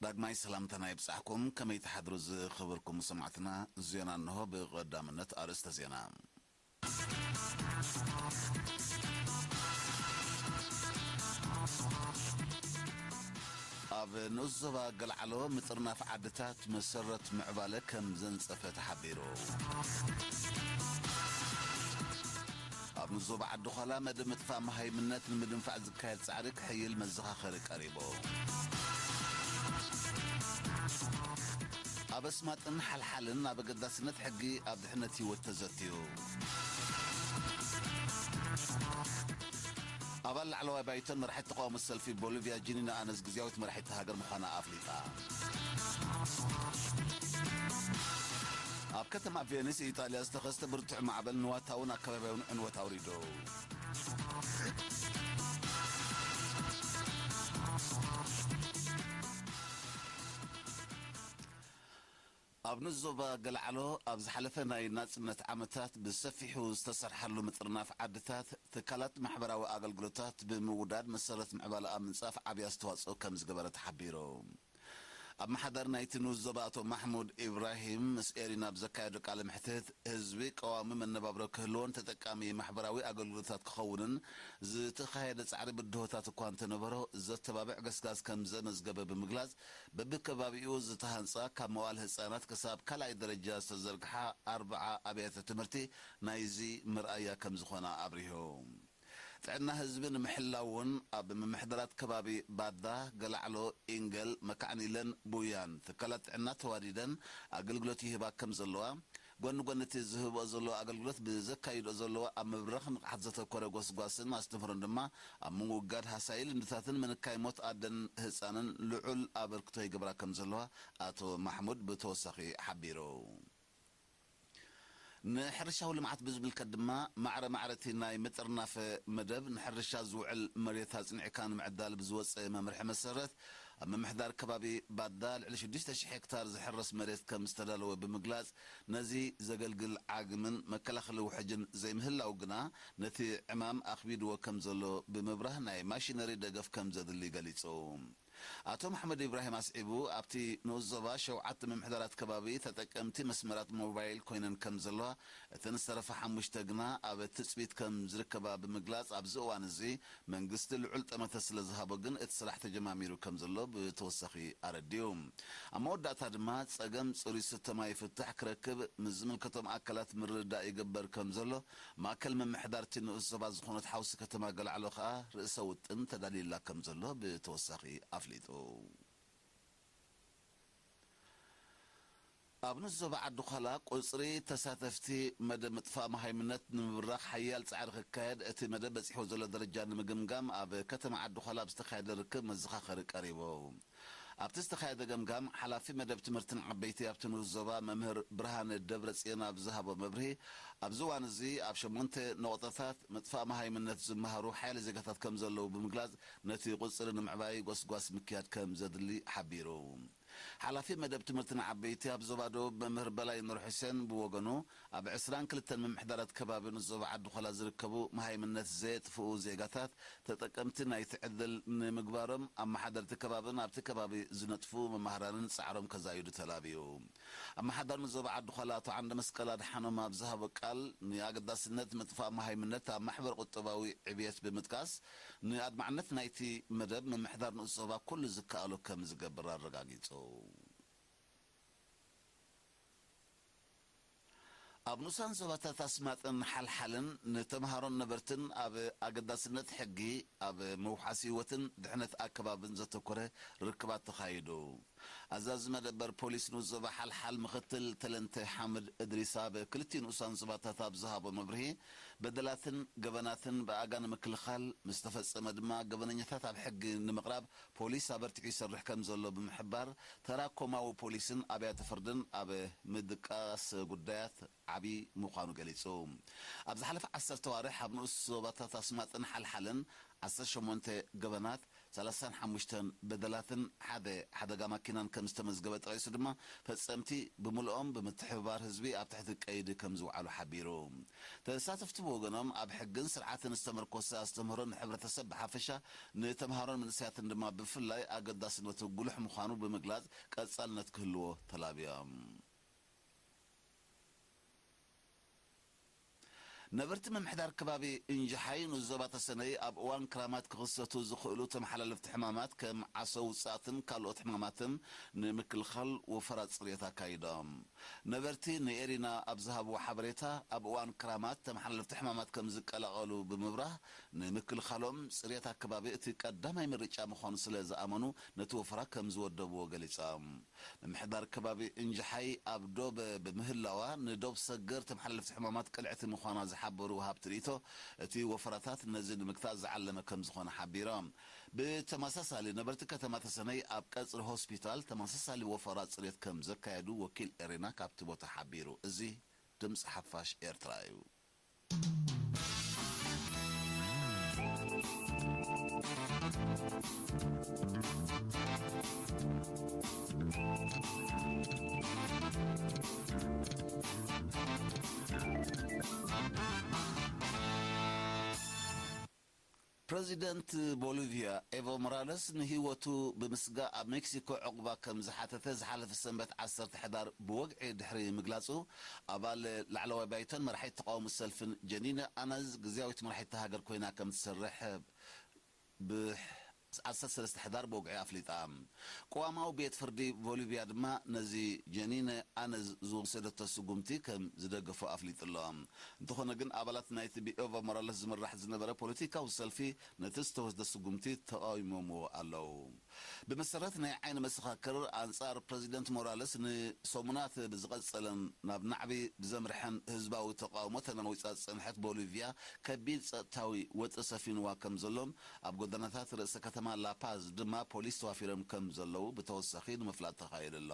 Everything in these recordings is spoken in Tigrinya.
ዳግማይ ሰላምታና ይብጻሕኩም። ከመይ ትሓድሩ ዝኸበርኩም ሰማዕትና? ዜና እንሆ። ብቐዳምነት ኣርእስተ ዜና። ኣብ ንኡስ ዞባ ገልዓሎ ምጥርናፍ ዓድታት መሰረት ምዕባለ ከም ዘንጸፈ ተሓቢሩ። ኣብ ንኡስ ዞባ ዓዲ ዃላ መደብ ምጥፋእ መሃይምነት ንምድንፋዕ ዝካየድ ጻዕሪ ክሕይል መዘኻኸሪ ቀሪቡ። ኣብ ኣስማጥን ሓልሓልን ኣብ ኣገዳስነት ሕጊ ኣብ ድሕነት ህይወት ተዘትዩ። ኣባል ላዕለዋይ ባይቶን መራሒት ተቃውሞ ሰልፊ ቦሊቪያ ጂኒና ኣነዝ ግዝያዊት መራሒት ሃገር ምዃና ኣፍሊጣ። ኣብ ከተማ ቬኒስ ኢጣልያ ዝተኸስተ ብርቱዕ ማዕበል ንዋታውን ኣከባቢያውን ዕንወት ኣውሪዱ። ኣብ ንኡስ ዞባ ገልዓሎ ኣብ ዝሓለፈ ናይ ናጽነት ዓመታት ብሰፊሑ ዝተሰርሓሉ ምጥርናፍ ዓድታት ትካላት ማሕበራዊ ኣገልግሎታት ብምውዳድ መሰረት ምዕባለ ኣብ ምንጻፍ ዓቢ ኣስተዋጽኦ ከም ዝገበረ ተሓቢሩ። ኣመሓዳሪ ናይቲ ንኡስ ዞባ ኣቶ ማሕሙድ ኢብራሂም ምስ ኤሪና ኣብ ዘካየዶ ቃለ መሕትት፣ ህዝቢ ቀዋሚ መነባብሮ ክህልዎን ተጠቃሚ ማሕበራዊ ኣገልግሎታት ክኸውንን ዝተኻየደ ጻዕሪ ብድሆታት እኳ እንተነበሮ፣ ዘተባብዕ ገስጋስ ከም ዘመዝገበ ብምግላጽ፣ በብከባቢኡ ዝተሃንጻ ካብ መዋል ህጻናት ክሳብ ካልኣይ ደረጃ ዝተዘርግሓ ኣርብዓ ኣብያተ ትምህርቲ ናይዚ መርኣያ ከም ዝኾና ኣብሪሁ። ጥዕና ህዝቢ ንምሕላው እውን ኣብ ምምሕዳራት ከባቢ ባዳ፣ ገላዕሎ፣ ኢንገል፣ መካዕኒለን ቡያን ትካላት ጥዕና ተዋዲደን ኣገልግሎት ይህባ ከም ዘለዋ፣ ጎኒ ጎኒ እቲ ዝህብኦ ዘለዋ ኣገልግሎት ብዘካይድኦ ዘለዋ ኣብ ምብራኽ ንቕሓት ዘተኮረ ጎስጓስን ኣስተምህሮን ድማ ኣብ ምውጋድ ሃሳዪ ልምድታትን ምንካይ ሞት ኣደን ህጻንን ልዑል ኣበርክቶ ይገብራ ከም ዘለዋ ኣቶ ማሕሙድ ብተወሳኺ ሓቢሩ። ንሕርሻዊ ልምዓት ብዝምልከት ድማ ማዕረ ማዕረ እቲ ናይ ምጥርናፍ መደብ ንሕርሻ ዝውዕል መሬት ኣጽኒዕካ ንምዕዳል ብዝወጸ መምርሒ መሰረት ኣብ ምምሕዳር ከባቢ ባዳ ልዕሊ ሽዱሽተ ሽሕ ሄክታር ዝሕረስ መሬት ከም ዝተዳለወ ብምግላጽ፣ ነዚ ዘገልግል ዓግምን መከላኸሊ ውሕጅን ዘይምህላው ግና ነቲ ዕማም ኣኽቢድዎ ከም ዘሎ ብምብራህ ናይ ማሽነሪ ደገፍ ከም ዘድሊ ገሊጹ። ኣቶ መሓመድ ኢብራሂም ኣስዒቡ፣ ኣብቲ ንኡስ ዞባ ሸውዓተ ምምሕዳራት ከባቢ ተጠቀምቲ መስመራት ሞባይል ኮይነን ከም ዘለዋ፣ እተን ዝተረፋ ሓሙሽተ ግና ኣብ ትጽቢት ከም ዝርከባ ብምግላጽ፣ ኣብዚ እዋን እዚ መንግስቲ ልዑል ጠመተ ስለ ዝሃቦ ግን እቲ ስራሕ ተጀማሚሩ ከም ዘሎ ብተወሳኺ ኣረዲኡ። ኣብ መወዳእታ ድማ ጸገም ጽሩይ ዝስተ ማይ ፍታሕ ክረክብ ምስ ዝምልከቶም ኣካላት ምርድዳእ ይግበር ከም ዘሎ ማእከል ምምሕዳርቲ ንኡስ ዞባ ዝኾነት ሓውሲ ከተማ ገላዕሎ ከኣ ርእሰ ውጥን ተዳልዩላ ከም ዘሎ ብተወሳኺ ኣፍሊጡ። ኣብ ንኡስ ዞባ ዓዲ ዃላ ቁጽሪ ተሳተፍቲ መደብ ምጥፋእ መሃይምነት ንምብራኽ ሓያል ጻዕሪ ክካየድ እቲ መደብ በጺሕዎ ዘሎ ደረጃ ንምግምጋም ኣብ ከተማ ዓዲ ዃላ ኣብ ዝተኻየደ ርክብ መዘኻኸሪ ቀሪቡ። ኣብቲ ዝተኻየደ ገምጋም፣ ሓላፊ መደብ ትምህርትን ዓበይቲ ኣብቲ ንኡስ ዞባ መምህር ብርሃነ ደብረጽዮን ኣብ ዝሃቦ መብርሂ፣ ኣብዚ እዋን እዚ ኣብ ሸሞንተ ነቑጣታት ምጥፋእ መሃይምነት ዝመሃሩ ሓያለ ዜጋታት ከም ዘለዉ ብምግላጽ፣ ነቲ ቁጽሪ ንምዕባይ ጎስጓስ ምክያድ ከም ዘድሊ ሓቢሩ። ሓላፊ መደብ ትምህርቲ ንዓበይቲ ኣብ ዞባ ደቡብ መምህር በላይ ኑር ሑሴን ብወገኑ፣ ኣብ ዕስራን ክልተን ምምሕዳራት ከባቢ ንኡስ ዞባ ዓዲ ዃላ ዝርከቡ መሃይምነት ዘየጥፍኡ ዜጋታት ተጠቀምቲ ናይቲ ዕድል ንምግባሮም፣ ኣመሓደርቲ ከባብን ኣብቲ ከባቢ ዝነጥፉ መማህራንን ጻዕሮም ከዛይዱ ተላብዩ። ኣመሓዳሪ ንኡስ ዞባ ዓዲ ዃላ ኣቶ ዓንደ መስቀል ኣድሓኖም ኣብ ዝሃቦ ቃል፣ ንኣገዳስነት ምጥፋእ መሃይምነት ኣብ ማሕበረ ቁጠባዊ ዕብየት ብምጥቃስ፣ ንኣድማዕነት ናይቲ መደብ ምምሕዳር ንኡስ ዞባ ኩሉ ዝከኣሎ ከም ዝገብር ኣረጋጊጹ። ኣብ ንኡሳን ዞባታት ኣስማጥን ሓልሓልን ንተምሃሮን ነበርትን ኣብ ኣገዳስነት ሕጊ ኣብ ምውሓስ ህይወትን ድሕነት ኣከባብን ዘተኮረ ርክባት ተኻይዱ። ኣዛዚ መደበር ፖሊስ ንኡስ ዞባ ሓልሓል ምኽትል ተለንተ ሓምድ እድሪስ ኣብ ክልቲኡ ንኡሳን ዞባታት ኣብ ዝሃቦ መብርሂ፣ በደላትን ገበናትን ብኣጋ ንምክልኻል፣ ምስ ተፈጸመ ድማ ገበነኛታት ኣብ ሕጊ ንምቕራብ ፖሊስ ኣበርቲዑ ይሰርሕ ከም ዘሎ ብምሕባር፣ ተራ ኮማዊ ፖሊስን ኣብያተ ፍርድን ኣብ ምድቃስ ጉዳያት ዓቢ ምዃኑ ገሊጹ። ኣብ ዝሓለፈ ዓሰርተ ኣዋርሕ ኣብ ንኡስ ዞባታት ኣስማጥን ሓልሓልን ዓሰርተ ሸሞንተ ገበናት፣ ሰላሳን ሓሙሽተን በደላትን ሓደ ሓደጋ ማኪናን ከም ዝተመዝገበ ጠቒሱ ድማ፣ ፈጸምቲ ብምልኦም ብምትሕብባር ህዝቢ ኣብ ትሕቲ ቀይዲ ከም ዝውዓሉ ሓቢሩ። ተሳተፍቲ ብወገኖም፣ ኣብ ሕግን ስርዓትን ዝተመርኮሰ ኣስተምህሮ ንሕብረተሰብ ብሓፈሻ፣ ንተምሃሮን መንእሰያትን ድማ ብፍላይ ኣገዳስነቱ ጉሉሕ ምዃኑ ብምግላጽ፣ ቀጻልነት ክህልዎ ተላብዮም። ነበርቲ ምምሕዳር ከባቢ እንጅሓይ ንዞባ ተሰነይ ኣብ እዋን ክራማት ክኽሰቱ ዝኽእሉ ተመሓላለፍቲ ሕማማት ከም ዓሶ ውጻእትን ካልኦት ሕማማትን ንምክልኻል ወፈራ ጽርየት ኣካይዶም። ነበርቲ ንኤሪና ኣብ ዝሃብዎ ሓበሬታ፣ ኣብ እዋን ክራማት ተመሓላለፍቲ ሕማማት ከም ዝቀላቐሉ ብምብራህ፣ ንምክልኻሎም ጽርየት ኣከባቢ እቲ ቀዳማይ ምርጫ ምዃኑ ስለ ዝኣመኑ፣ ነቲ ወፈራ ከም ዝወደብዎ ገሊጾም። ምምሕዳር ከባቢ እንጅሓይ ኣብ ዶብ ብምህላዋ፣ ንዶብ ሰገር ተመሓላለፍቲ ሕማማት ቅልዕቲ ምዃና ዝሓበሩ ወሃብቲ ርእይቶ፣ እቲ ወፈራታት ነዚ ንምግታእ ዝዓለመ ከም ዝኾነ ሓቢሮም። ብተመሳሳሊ፣ ነበርቲ ከተማ ተሰነይ ኣብ ቀጽሪ ሆስፒታል ተመሳሳሊ ወፈራ ጽሬት ከም ዘካየዱ ወኪል ኤሬና ካብቲ ቦታ ሓቢሩ። እዚ ድምጺ ሓፋሽ ኤርትራ እዩ። ፕረዚደንት ቦሊቪያ ኤቮ ሞራለስ ንህይወቱ ብምስጋእ ኣብ ሜክሲኮ ዕቑባ ከም ዝሓተተ ዝሓለፈ ሰንበት ዓሰርተ ሕዳር ብወግዒ ድሕሪ ምግላጹ፣ ኣባል ላዕለዋይ ባይቶን መራሒት ተቓውሞ ሰልፍን ጀኒነ ኣናዝ ግዝያዊት መራሒት እታ ሃገር ኮይና ከም ትሰርሕ ብ ዓሰርተ ሰለስተ ሕዳር ብወግዒ ኣፍሊጣ። ቅዋማዊ ቤት ፍርዲ ቦሊቪያ ድማ ነዚ ጀኒነ ኣነዝ ዝወሰደቶ ስጉምቲ ከም ዝደገፎ ኣፍሊጡ ኣሎ። እንተኾነ ግን፣ ኣባላት ናይቲ ብኤቮ ሞራለስ ዝምራሕ ዝነበረ ፖለቲካዊ ሰልፊ ነቲ ዝተወስደ ስጉምቲ ተቓዊሞምዎ ኣለዉ። ብመሰረት ናይ ዓይኒ መሰኻክር፣ ኣንጻር ፕረዚደንት ሞራለስ ንሰሙናት ብዝቐጸለን ናብ ናዕቢ ብዘምርሐን ህዝባዊ ተቓውሞ ተናዊጻ ዝጸንሐት ቦሊቪያ፣ ከቢድ ጸጥታዊ ወጥሪ ሰፊንዋ ከም ዘሎን፣ ኣብ ጎደናታት ርእሰ ከተማ ላፓዝ ድማ ፖሊስ ተዋፊሮም ከም ዘለዉ ብተወሳኺ ንምፍላጥ ተኻኢሉ ኣሎ።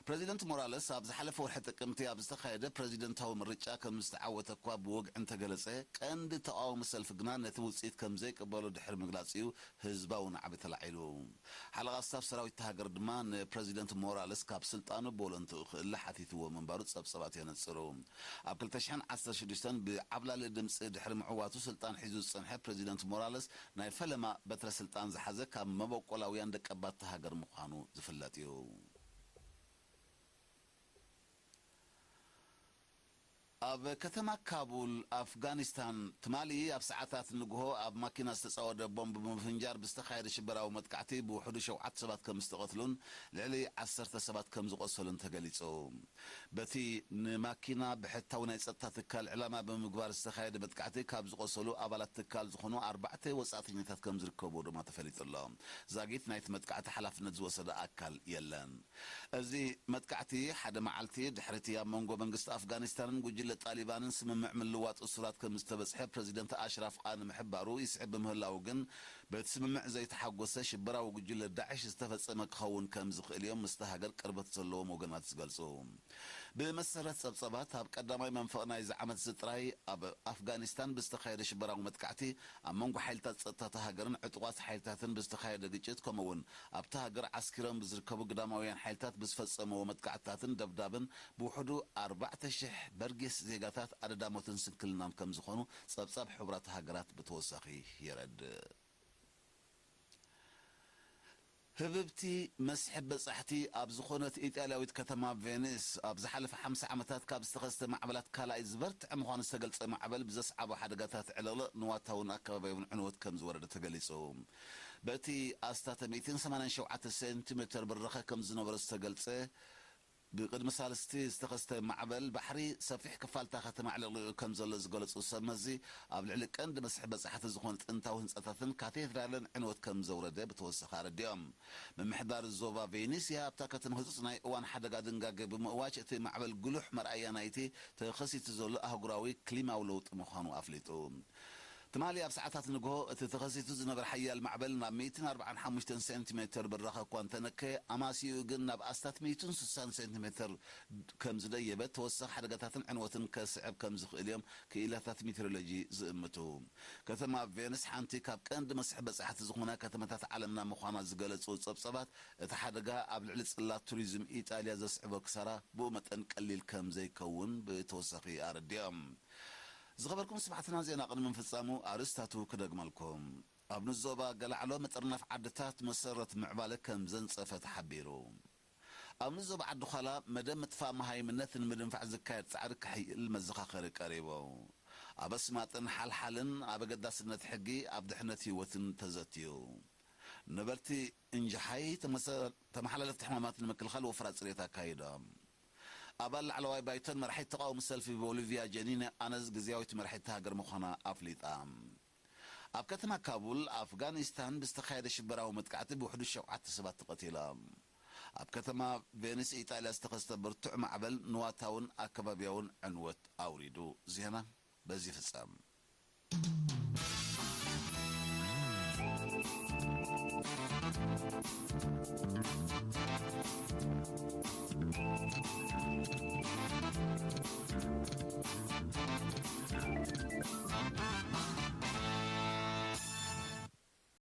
ፕረዚደንት ሞራለስ ኣብ ዝሓለፈ ወርሒ ጥቅምቲ ኣብ ዝተኻየደ ፕረዚደንታዊ ምርጫ ከም ዝተዓወተ እኳ ብወግዒ እንተገለጸ፣ ቀንዲ ተቓዋሚ ሰልፊ ግና ነቲ ውጽኢት ከም ዘይቅበሎ ድሕሪ ምግላጽ እዩ ህዝባዊ ናዕቢ ተላዒሉ። ሓለቓ ስታፍ ሰራዊት እታ ሃገር ድማ ንፕረዚደንት ሞራለስ ካብ ስልጣኑ ብወለንትኡ ክእለ ሓቲትዎ ምንባሩ ጸብጸባት የነጽሩ። ኣብ ክልተ ሽሕን ዓሰርተ ሽዱሽተን ብዓብላሊ ድምጺ ድሕሪ ምዕዋቱ ስልጣን ሒዙ ዝጸንሐ ፕረዚደንት ሞራለስ፣ ናይ ፈለማ በትረ ስልጣን ዝሓዘ ካብ መበቆላውያን ደቀባት እታ ሃገር ምዃኑ ዝፍለጥ እዩ። ኣብ ከተማ ካቡል ኣፍጋኒስታን፣ ትማሊ ኣብ ሰዓታት ንግሆ ኣብ ማኪና ዝተጻወደ ቦምብ ብምፍንጃር ብዝተኻየደ ሽበራዊ መጥቃዕቲ ብውሕዱ ሸውዓተ ሰባት ከም ዝተቐትሉን ልዕሊ ዓሰርተ ሰባት ከም ዝቖሰሉን ተገሊጹ። በቲ ንማኪና ብሕታዊ ናይ ጸጥታ ትካል ዕላማ ብምግባር ዝተኻየደ መጥቃዕቲ፣ ካብ ዝቖሰሉ ኣባላት ትካል ዝኾኑ ኣርባዕተ ወጻእተኛታት ከም ዝርከብዎ ድማ ተፈሊጡ ኣሎ። ዛጊት ናይቲ መጥቃዕቲ ሓላፍነት ዝወሰደ ኣካል የለን። እዚ መጥቃዕቲ ሓደ መዓልቲ ድሕሪቲ ኣብ መንጎ መንግስቲ ኣፍጋኒስታንን ጉጅለ ጣሊባንን ስምምዕ ምልዋጥ እሱራት ከም ዝተበጽሐ ፕረዚደንት ኣሽራፍ ቃኒ ምሕባሩ ይስዕብ ብምህላዉ ግን፣ በቲ ስምምዕ ዘይተሓጎሰ ሽበራዊ ጉጅለ ዳዕሽ ዝተፈጸመ ክኸውን ከም ዝኽእል እዮም ምስቲ ሃገር ቅርበት ዘለዎም ወገናት ዝገልጹ። ብመሰረት ጸብጸባት፣ ኣብ ቀዳማይ መንፈቕ ናይዚ ዓመት እዚ ጥራይ ኣብ ኣፍጋኒስታን ብዝተኻየደ ሽበራዊ መጥቃዕቲ፣ ኣብ መንጎ ሓይልታት ጸጥታ እታ ሃገርን ዕጡቓት ሓይልታትን ብዝተኻየደ ግጭት፣ ከምኡ'ውን ኣብታ ሃገር ዓስኪሮም ብዝርከቡ ግዳማውያን ሓይልታት ብዝፈጸምዎ መጥቃዕትታትን ደብዳብን ብውሕዱ ኣርባዕተ ሽሕ በርጌስ ዜጋታት ኣደዳ ሞትን ስንክልናን ከም ዝኾኑ ጸብጻብ ሕቡራት ሃገራት ብተወሳኺ የረድእ። ህብብቲ መስሕብ በጻሕቲ ኣብ ዝኾነት ኢጣልያዊት ከተማ ቬኒስ፣ ኣብ ዝሓለፈ ሓምሳ ዓመታት ካብ ዝተኸስተ ማዕበላት ካልኣይ ዝበርትዐ ምዃኑ ዝተገልጸ ማዕበል ብዘስዓቦ ሓደጋታት ዕልቕልቕ ንዋታውን ኣከባቢያውን ዕንወት ከም ዝወረደ ተገሊጹ። በቲ ኣስታት ሚእትን ሰማንያን ሸውዓተ ሴንቲሜተር ብራኸ ከም ዝነበሮ ዝተገልጸ ብቅድሚ ሳልስቲ ዝተኸስተ ማዕበል ባሕሪ ሰፊሕ ክፋል እታ ከተማ ኣዕለቕሊቑ ከም ዘሎ ዝገለጹ ሰብ መዚ፣ ኣብ ልዕሊ ቀንዲ መስሕብ በጻሕቲ ዝኾኑ ጥንታዊ ህንጻታትን ካቴድራልን ዕንወት ከም ዘውረደ ብተወሳኺ ኣረዲኦም። ምምሕዳር ዞባ ቬኒስያ ኣብታ ከተማ ህጹጽ ናይ እዋን ሓደጋ ድንጋገ ብምእዋጅ፣ እቲ ማዕበል ጉሉሕ መርኣያ ናይቲ ተኸሲቱ ዘሎ ኣህጉራዊ ክሊማዊ ለውጢ ምዃኑ ኣፍሊጡ። ትማሊ ኣብ ሰዓታት ንግሆ እቲ ተኸሲቱ ዝነበረ ሓያል ማዕበል ናብ ሚእትን ኣርባዓን ሓሙሽተን ሴንቲሜተር ብራኸ እኳ እንተነከየ፣ ኣማሲኡ ግን ናብ ኣስታት ሚእትን ስሳን ሴንቲሜተር ከም ዝደየበ፣ ተወሳኺ ሓደጋታትን ዕንወትን ከስዕብ ከም ዝኽእል እዮም ክኢላታት ሜትሮሎጂ ዝእምቱ። ከተማ ቬንስ ሓንቲ ካብ ቀንዲ መስሕብ በጻሕቲ ዝኾና ከተማታት ዓለምና ምዃና ዝገለጹ ጸብጸባት፣ እቲ ሓደጋ ኣብ ልዕሊ ጽላት ቱሪዝም ኢጣልያ ዘስዕቦ ክሳራ ብኡ መጠን ቀሊል ከም ዘይከውን ብተወሳኺ ኣረዲኦም። ዝኸበርኩም ሰማዕትና፣ ዜና ቅድሚ ምፍጻሙ ኣርእስታቱ ክደግመልኩም። ኣብ ንዞባ ገላዕሎ ምጥርናፍ ዓድታት መሰረት ምዕባለ ከም ዘንጸፈ ተሓቢሩ። ኣብ ንዞባ ዓዲ ዃላ መደብ ምጥፋእ መሃይምነት ንምድንፋዕ ዝካየድ ጻዕሪ ክሕይል መዘኻኸሪ ቀሪቡ። ኣብ ኣስማጥን ሓልሓልን ኣብ ኣገዳስነት ሕጊ ኣብ ድሕነት ህይወትን ተዘትዩ። ነበርቲ እንጃሓይ ተመሰ-፣ ተመሓላለፍቲ ሕማማት ንምክልኻል ወፍራ ጽሬት ኣካይዶም። ኣባል ላዕለዋይ ባይቶን መራሒት ተቓውሞ ሰልፊ ቦሊቪያ ጀኒነ ኣነዝ ግዝያዊት መራሒት ሃገር ምዃና ኣፍሊጣ። ኣብ ከተማ ካቡል ኣፍጋኒስታን ብዝተኻየደ ሽበራዊ መጥቃዕቲ ብውሕዱ ሸውዓተ ሰባት ተቐቲሎም። ኣብ ከተማ ቬኒስ ኢጣልያ ዝተኸስተ ብርቱዕ ማዕበል ንዋታውን ኣከባብያውን ዕንወት ኣውሪዱ። ዜና በዚ ይፍጸም።